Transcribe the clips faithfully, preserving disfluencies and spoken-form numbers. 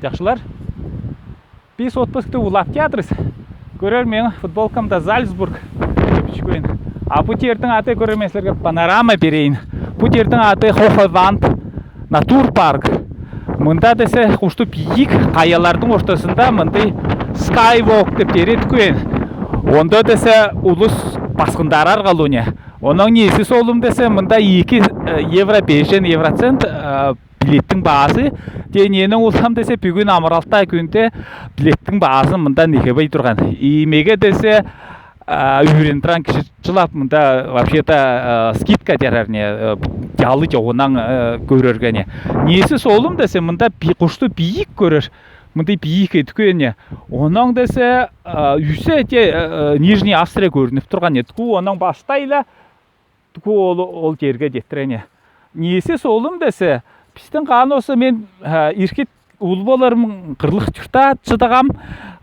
Чахсы, чахсылар. Пис отпускты улаптчадрбыс. Көрер, менің футболкамда Зальцбург деп бичкөөн. А бу тердиң аты, көрер, мен силерге панорама берейін. Бу тердиң аты Хохеванд натурпарк. Мында десе кушту пийик каялардың ортасында мындай скайвок деп тер эткөөн. Онда десе улус пасхындарар калуна. Оноң неси соолум десе, мында эки, э, евро пеешен евроцент, э, билеттің баазы. Те ненің улам десе, пӱгӱн амыралтаа кӱнде билеттің баазы мында нехебей турған. Имеге десе, а, ӱрен турған киси чылап, мында вообще-то, а, скидка жарар не, а, ялы чоғынаң, а, көрерге не. Неси соолум десе, мында би-, кушту пийик көрер. Мында пийик эткөөн не. Оноң десе, а, ӱсе те, а, а, Нижний Австрия көрініп турған не. Тку оноң баштайла, тку ол, ол терге четтіре не. Неси соолум десе, пістің хан осы, мен, а, иркит ул боларым, Кырлых чуртта чыдағам,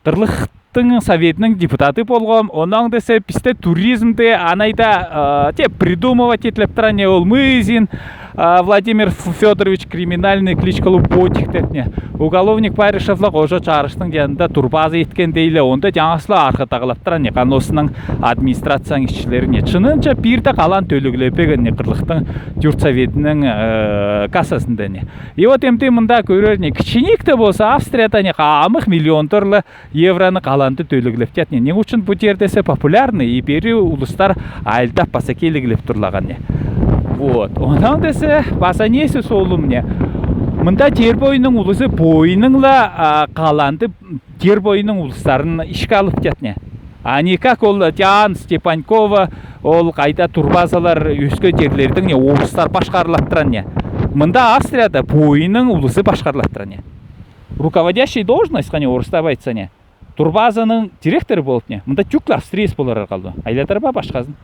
Кырлыхтың советінің депутаты полғам. Онаң десе пісте туризмде анайда, а, те придумывать итлеп турар не, ол мызин, а, Владимир Ф-, Фёдорович, криминальный кличкалы Ботик деп не. Уголовник Паришев ла Кожо чарыштың янында турбаза иткенде иле, онда чаңасла архытағлап турар не, хан осының администрацияның исчілері не. Чынынча пирде калан тӧліглеппеген не, Кырлыхтың юртсоветінің, э, кассасында не. И вот эмди мында көрер не, кічиник те болса, Австрияда не, хамых миллиондарлы евроны каланды тӧліглептчат не. Нең учын бу тер десе популярный, и пеер улустар айлдап паса киліглеп турлаған не. Вот. Онаң десе паса неси соолум не. Мында тер бойының улузы бойының ла, а, каланды тер бойының улустарын ишке алыптчат не. А не как ол Диан Степанькова, ол кайда турбазалар, өске терлердің не, орыстар башкарлап турар не. Мында Австрияда бойының улузы башкарлап турар не. Руководящий должность, кане орыстап айтса не, турбазаның директоры болып не. Мында тюклар стресс болар арғалды. Айладар ба башказын.